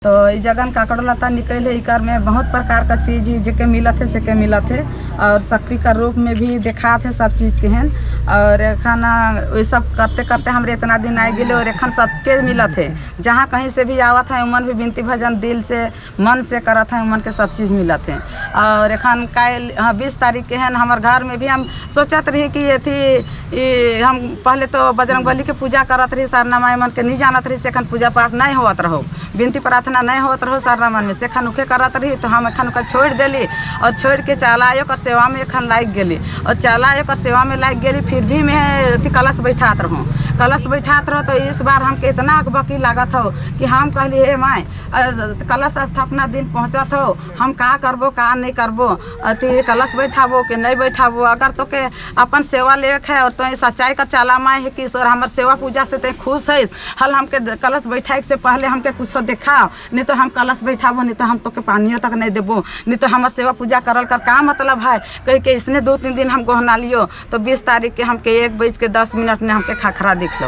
तो ई जगह काकड़लता निकल है। इकर में बहुत प्रकार का चीज ही जेके मिलत है सेके मिलत है और शक्ति का रूप में भी दिखात है सब चीज़ के हैं। और एखन ये सब करते करते हमरे इतना दिन आ गए और एखन सबके मिलत है। जहाँ कहीं से भी आवत है, उमन भी विनती भजन दिल से मन से करत है, उमन के सब चीज़ मिलत है। और एखन काल, हाँ, 20 तारीख के हैं। हमारे घर में भी हम सोचत रही कि अथी ई हम पहले तो बजरंग बली के पूजा करत रही, सरना माई मन के नहीं जानत रही से एखन पूजा पाठ नहीं होत रहो, विनती प्रार्थना नहीं होत रहो सरना मन में से एखन उके करत रही। तो हम एखन ओकर छोड़ देली और छोड़ के चला आयो ओकर सेवा में एखन लाग गेली और चला आयो ओकर सेवा में लाग गेली। फिर भी मैं अथी कलश बैठात रहूँ, कलश बैठात रहो। तो इस बार हमके इतना अकबकी लागत हो कि हम कहली, हे माई, कलश स्थापना दिन पहुँचत हो, हम का करबो, का नहीं करबो, अथी कलश बैठाबो कि नहीं बैठाबो? अगर तो के अपन सेवा लेवे है और तो सच्चाई कर चला माए है कि ईश्वर हमर सेवा पूजा से ते खुश है, हल हमके कलश बैठाए से पहले हमके कुछो देखाओ, नहीं तो हम कलश बैठाबो, नहीं तो हम तो के पानियो तक नहीं देबो, नहीं तो हमर सेवा पूजा करल कर का मतलब है कह के इसने 2-3 दिन हम गोहना लियो। तो 20 तारीख के हमके 1 बज के 10 मिनट में हमके खाखरा दिखलो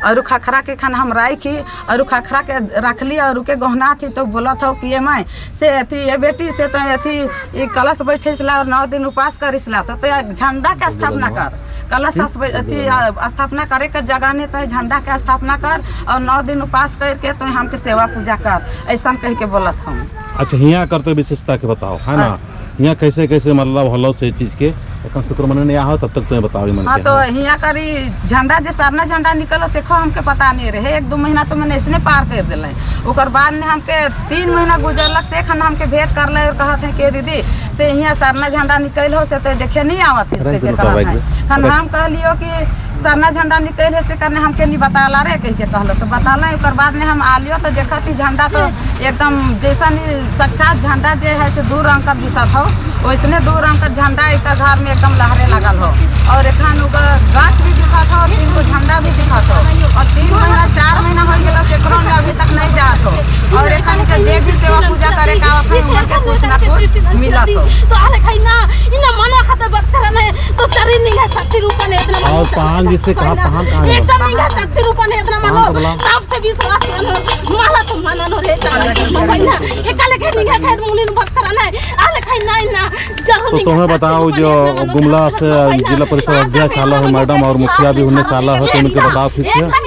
और खखरा के खान हम राखी और खखरा के रखली और के गहना थी। तो बोलत हो कि ये माई से अथी ये बेटी से तो अथी ई कलश बैठे और 9 दिन उपवास करिसला तो झंडा के स्थापना कर। कलश अथी स्थापना करे के जगह नहीं तो झंडा के स्थापना कर और 9 दिन उपवास करके तो हमके सेवा पूजा कर, ऐसा कह के बोलत हूँ। अच्छा, हियाँ करते विशेषता के बताओ, है ना? हियाँ कैसे कैसे मतलब होलो से चीज के एखन शुक्र मने हो तब तक तुम्हें बताओ मन हाँ। के। तो हियाँ करी झंडा जे सरना झंडा निकलो, सेखो हमके पता नहीं रहे। 1-2 महीना तो मैंने इसने पार कर दिले। ओकर बाद में हमके 3 महीना गुजरलक से एखन हमके भेंट कर ले और कहत है कि दीदी से हियाँ सरना झंडा निकल हो से तो देखे नहीं आवत है। राइट के दे, कहत राइट है दे। खन हम कहलियो कि सरना झंडा निकल है से करने हमके नहीं बताला रे कह के कहलो। तो बताला, ओकर बाद में हम आलियो तो देखत ही झंडा तो एकदम जैसा नहीं साक्षात झंडा जे है से दू रंग का दिसत हो, वैसने दू रंग का झंडा एक घर में एकदम लहरे लगल हो। और एखन ओकर गाछ भी दिखत हो, तीन गो झंडा भी दिखत हो। और 3 महीना 4 महीना हो गया से एकरो में अभी तक नहीं जात हो। और एखन के जे भी सेवा पूजा करे का आवत है, उमन के कुछ ना कुछ मिलत हो। तो आले खाई ना इना मनो खाते बात करे तो चरी नहीं है शक्ति रूप ने इतना। और पान जिससे कहा, पान कहाँ है? एकदम नहीं है शक्ति रूप ने इतना। पान मानो तो बोला। साफ से विश्वास करनो माला तो माना नो रे भाई ना एकाले के नहीं है खाई मुनि बात करे ना आले खाई ना ना जरूर। तो तुम्हें बताओ, जो गुमला से जिला परिषद अध्यक्ष आला है मैडम और मुखिया भी उन्हें साला है, तो उनके बताओ ठीक से। बताओ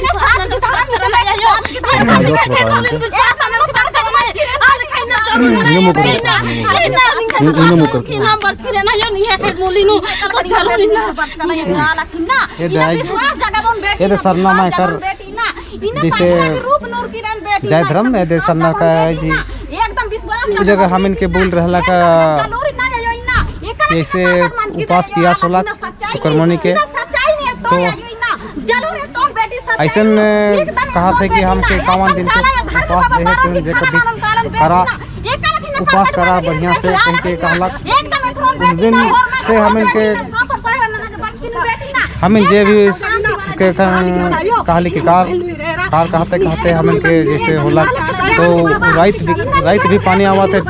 इनके। नियमों को बताओ, नियमों को। ये दे सरना माई कर जैसे जय धर्म में दे सरना का जी उ जगह हम इनके बोल रहला का जैसे उपास पियास होला शुक्रमणि के, तो ऐसन कहा थे कि हमके 51 दिन के उपवास रहे तो जे कभी करा उपवास करा बढ़िया से कह के कहलक। उस दिन से हम इनके हम जे भी के कहली कि कार कार कहते कहते हम इनके जैसे होला तो रात भी पानी आवत है,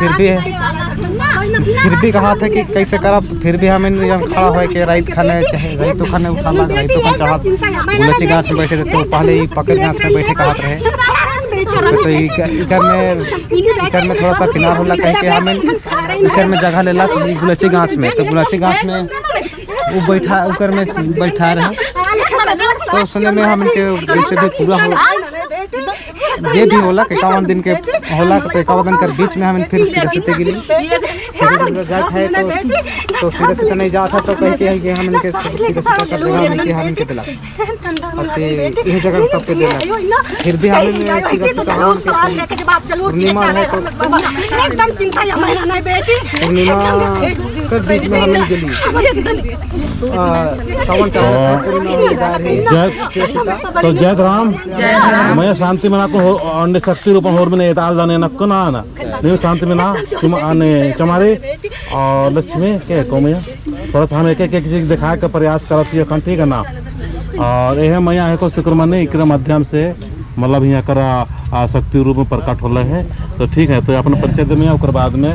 फिर भी कहा थे कि कैसे करब। तो फिर भी हम इन खड़ा हो के रात खाने चाहे रात खाने उठाला, रात खान चढ़ा गुलची गाछ में बैठे थे। तो पहले ही पकड़ गाछ में बैठे कहत रहे। तो इकर में थोड़ा सा किनार होला कह के हम इकर में जगह लेला गुलची गाछ में। तो गुलची गाछ में वो बैठा, उकर में बैठा रहे। तो सुने में हम इनके जैसे भी पूरा हो जे भी होला 51 दिन के होला, तो 51 दिन के बीच में हम फिर सीधे सीधे गिली, सीधे सीधे जात है। तो सीधे सीधे नहीं जाता तो कह के है कि हम इनके सीधे सीधे कर जगह हम इनके दिला और ते यही जगह सबके दिला। फिर भी हम सीधा सीधा हम पूर्णिमा है तो एकदम चिंता या महीना नहीं बेटी। पूर्णिमा के बीच में हम गेली सावन का पूर्णिमा जा रही। जय तो जय राम मैं शांति मना को अंडे शक्ति रूप होर में एताल दाने नक्को ना ना नहीं शांति में ना तुम आने चमारे और लक्ष्मी के को मैया थोड़ा सा हम एक एक एक चीज दिखा के प्रयास करत ही, ठीक है ना? और यह मैया है को शुक्रमणि एक माध्यम से मतलब यहाँ कर शक्ति रूप में प्रकट होले है। तो ठीक है, तो अपना परिचय दे मैया, ओकर बाद में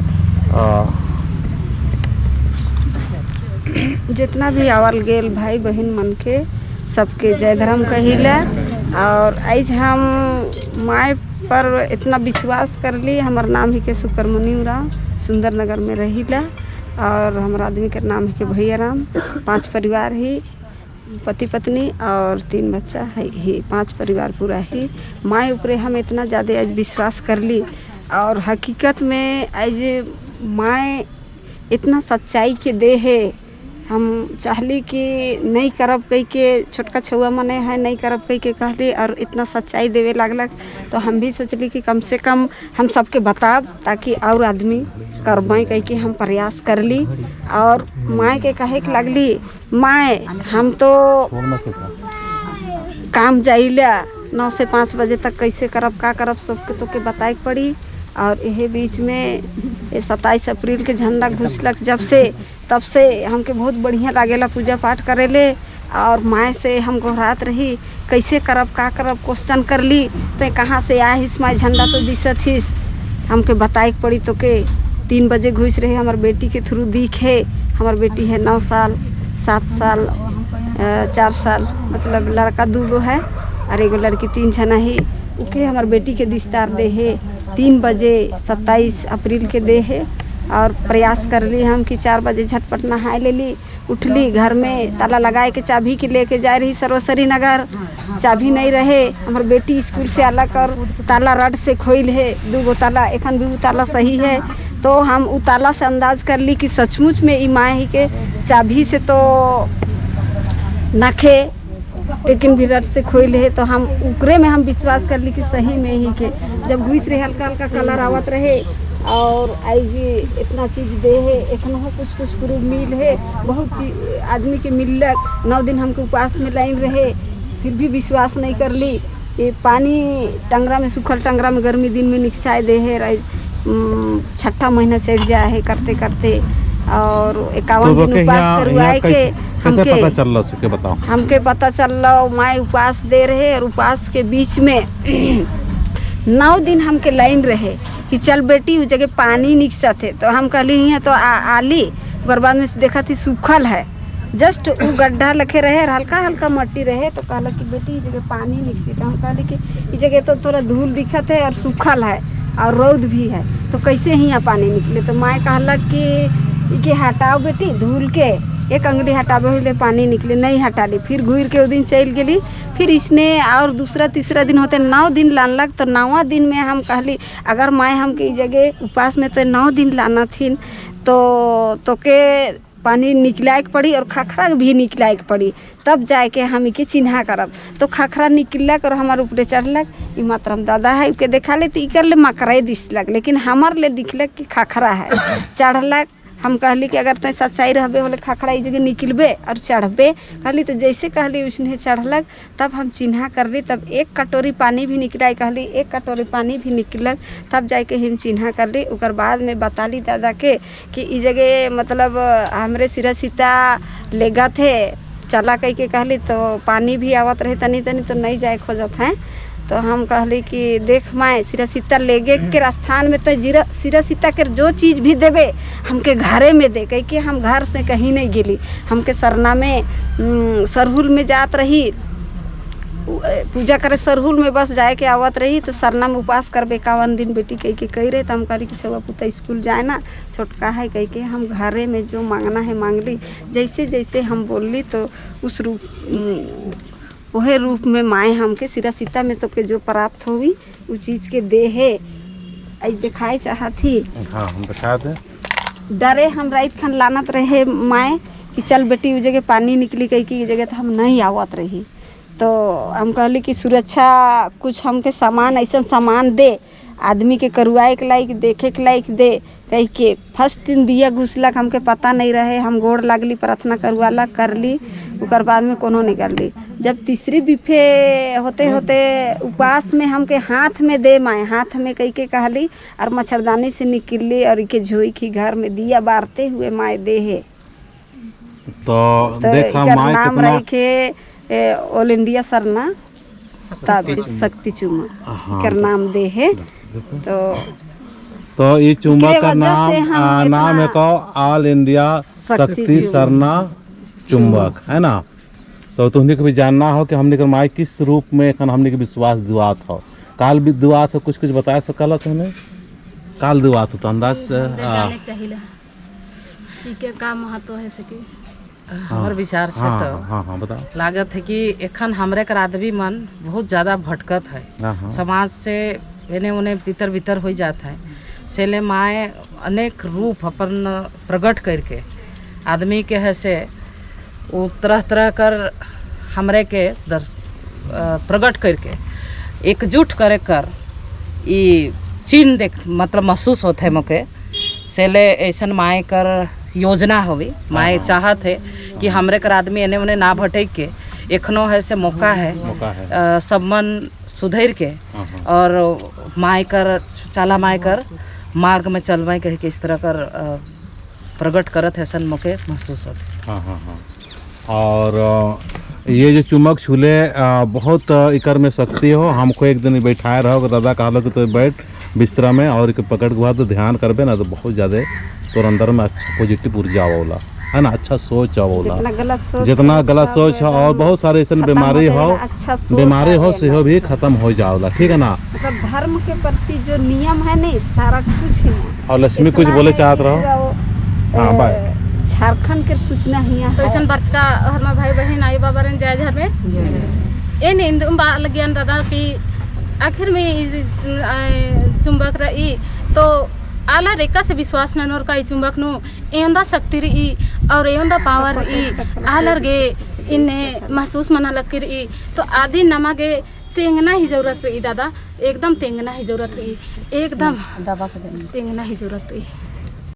जितना भी आवल गेल भाई बहन मन के सबके जय धर्म कहिले। और आज हम माय पर इतना विश्वास कर ली। हमार नाम ही के सुकरमुनि उरांव, सुंदर नगर में रहीला और हमारा आदमी के नाम है के भैया राम। 5 परिवार ही, पति पत्नी और 3 बच्चा है ही, 5 परिवार पूरा ही। माए ऊपरे हम इतना ज़्यादा आज विश्वास कर ली और हकीकत में आज माए इतना सच्चाई के दे है। हम चाहली कि नहीं करब कह के, छोटका छुआ मने है नहीं करब कह के कहली और इतना सच्चाई देवे लागलक तो हम भी सोचली कि कम से कम हम सबके बताब ताकि और आदमी करबें कह के हम प्रयास कर ली। और माए के कहे के लगली, माए हम तो काम जाइला 9 से 5 बजे तक, कैसे करब का करब सबके तो के बताए के पड़ी। और यही बीच में ये 27 अप्रैल के झंडा घुसलक जब से, तब से हमके बहुत बढ़िया लागेला पूजा पाठ करेले। और माए से हम गोहरात रही कैसे करब का करब, क्वेश्चन कर ली तो कहाँ से आए हिस माए, झंडा तो दिसत हिस, हमके बताए के पड़ी। तो के 3 बजे घुस रहे हमार बेटी के थ्रू दिखे। हमार बेटी है 9 साल, 7 साल, 4 साल, मतलब लड़का 2 गो है और एगो लड़की, 3 जना ही। उके हमार बेटी के दिस्तार दे है 3 बजे 27 अप्रैल के दे है। और प्रयास कर ली हम कि 4 बजे झटपट नहाए ले ली, उठली, घर में ताला लगाए के चाबी के लेके जा रही सर्वसरी नगर, चाबी नहीं रहे। हमार बेटी स्कूल से आला कर ताला रड से खोल है, 2 गो ताला, एखन भी उ ताला सही है। तो हम उ ताला से अंदाज कर ली कि सचमुच में ई माँ ही के चाबी से तो नखे, लेकिन भी रड से खोल है। तो हम उकरे में हम विश्वास कर ली कि सही में ही के जब घुस रहे हल्का हल्का कलर आवत रहे और आई जी इतना चीज़ दे है। एखनो कुछ कुछ प्रूफ मिल है, बहुत चीज आदमी के मिलक। 9 दिन हमके उपवास में लाइन रहे, फिर भी विश्वास नहीं कर ली। ये पानी टंगरा में, सूखल टंगरा में गर्मी दिन में निकसाए दे है, 6ठा महीना चढ़ जाए है करते करते। और 51 तो दिन उपवास करवाए के कैसे पता चल रहा के बताओ? हमके पता चल रहा माए उपवास दे रहे और उपवास के बीच में 9 दिन हमके लाइन रहे कि चल बेटी उस जगह पानी निकसत है। तो हम कहली हियाँ तो आली, ओकर बाद में देखा थी सूखल है, जस्ट वो गड्ढा लखे रहे और हल्का हल्का मट्टी रहे। तो कहला कि बेटी इस जगह पानी निकसी। तो हम कहली कि इस जगह तो थोड़ा धूल दिखत है और सूखल है और रौद भी है, तो कैसे हियाँ पानी निकले। तो माए कहलक कि के हटाओ बेटी धूल के, एक अंगुली हटाबे हुए पानी निकले, नहीं हटा ली। फिर घूर के वो दिन चल गई। फिर इसने और दूसरा तीसरा दिन होते 9 दिन लानलक। तो 9वां दिन में हम कहली अगर माए हमके ई जगह उपवास में तो 9 दिन लाना थी तो के पानी निकलाए के पड़ी और खखरा भी निकलाए के पड़ी, तब जाके हम इके चिन्हा करब। तो खखरा निकलक और हमार ऊपरे चढ़लक। ई मातरम दादा है के देखा ले तो इकर ले मकराई दिसलक, लेकिन हमार ले दिखलक कि खखरा है। चढ़लक, हम कहली कि अगर तुम सच्चाई रहबे बोले खखड़ा ई जगह निकलबे और चढ़बे कहली। तो जैसे कहली उसने चढ़लक, तब हम चिन्हा कर ली। तब 1 कटोरी पानी भी निकला, कहली 1 कटोरी पानी भी निकलक, तब जाके हम चिन्हा कर ली। ओकर बाद में बताली दादा के कि ई जगह मतलब हमरे सिरा सीता लेगा थे चला कह के कहली। तो पानी भी आवत रहे तनी तनी, तो नहीं जाए खोजत हैं। तो हम कहली कि देख माए सिरा सीता लेगे के स्थान में तो जीरा सिरा सीता के जो चीज़ भी देवे हमके घरे में दे, कह के हम घर से कहीं नहीं गेली। हमके सरना में सरहुल में जात रही पूजा करे, सरहुल में बस जाए के आवत रही। तो सरना में उपवास करबे 51 दिन बेटी कह के कही रहे। तो हम कहली कि छुआ पुता स्कूल जाए ना, छोटका है कह के हम घरे में जो मांगना है मांग ली। जैसे जैसे हम बोलली तो उस रूप वह रूप में माए हमके सिरा सीता में तो के जो प्राप्त होगी उ चीज़ के दे है। आई दिखाए चाहती। हाँ हम दिखा दे। डरे हम रात खन लानत रहे माए कि चल बेटी उ जगह पानी निकली कही कि जगह तो हम नहीं आवत रही। तो हम कहली कि सुरक्षा कुछ हमके सामान ऐसा सामान दे आदमी के करुआए के लायक देखे के लायक दे कह के। फर्स्ट दिन दिया घुसलक हमके पता नहीं रहे, हम गोड़ लागली प्रार्थना करुआला कर ली, ओकर बाद में कोनो नहीं कर ली। जब तीसरी बिफे होते होते उपवास में हमके हाथ में दे माए हाथ में कह के कहली और मच्छरदानी से निकली और इके झोई की घर में दिया बारते हुए माए दे है। तो देखा माए नाम कितना रखे ऑल इंडिया सरना शक्ति चुमा कर नाम दे है। तो ये चुंबक का नाम नाम है को ऑल इंडिया शक्ति सरना चुंबक है ना। तो तुमने को भी जानना हो कि हमने के माई किस रूप में एखन हमने के विश्वास दिवात हो। काल भी दुआ तो कुछ कुछ बता सकला तुमने काल दुआ तो अंदाज से हाँ, जाने चाहिए कि के का महत्व है सके हमर विचार से हाँ तो हाँ हाँ बताओ। लागत है कि एखन हमरे कर आदमी मन बहुत ज़्यादा भटकत है, हाँ हाँ समाज से एने ओने तितर बितर हो जात है। सेले माए अनेक रूप अपन प्रकट करके आदमी के है से वो तरह तरह कर हमरे के दर प्रकट करके एकजुट करे कर ई चिन्ह देख मतलब महसूस होते है मोके। सेले ऐसन माए कर योजना होवी, माए चाहत है कि हमरे कर आदमी एने ओने ना भटक के एखनो है से मौका है, मौका है। सब मन सुधर के हाँ, हाँ। और माए कर चाला माए कर मार्ग में चलवाए कह के इस तरह कर प्रकट करत है सन मौके महसूस होते। हाँ हाँ हाँ। और ये जो चुमक छूले बहुत इकर में शक्ति हो। हमको एक दिन बैठाए रहो दादा कहलो कि तो बैठ बिस्तरा में और इके पकड़ के बाद ध्यान करबे ना तो बहुत ज़्यादा तोर अंदर में अच्छा पॉजिटिव ऊर्जा आवला है ना, अच्छा सोच आवला, जितना गलत सोच जितना है, गलत सब सोच हो और एकदम बहुत सारे ऐसे खत्म बीमारी हो हो, जाएगा, अच्छा सोच बीमारी हो आवेला। सेहो भी खत्म हो जाओला, ठीक है ना। मतलब धर्म के प्रति जो नियम है नहीं सारा कुछ ही है। और लक्ष्मी कुछ इतना बोले है चाहत कि रहो? पूरा वो, हाँ, बाय। झारखंड के सूचना हिया तो है। ऐसा बरचका हर भाई बहन आई बाबा रन जाए घर में ए नहीं बा लगियन दादा कि आखिर में ई चुंबक र ई तो आला रेखा से विश्वास न नोर का ई चुंबक नु एंदा शक्ति री ई और एंदा पावर ई आलर गे इन्ने महसूस मना लग ई तो आदि नमागे तेंगना ही जरूरत रही दादा, एकदम तेंगना ही जरूरत रही, एकदम तेंगना ही जरूरत रही।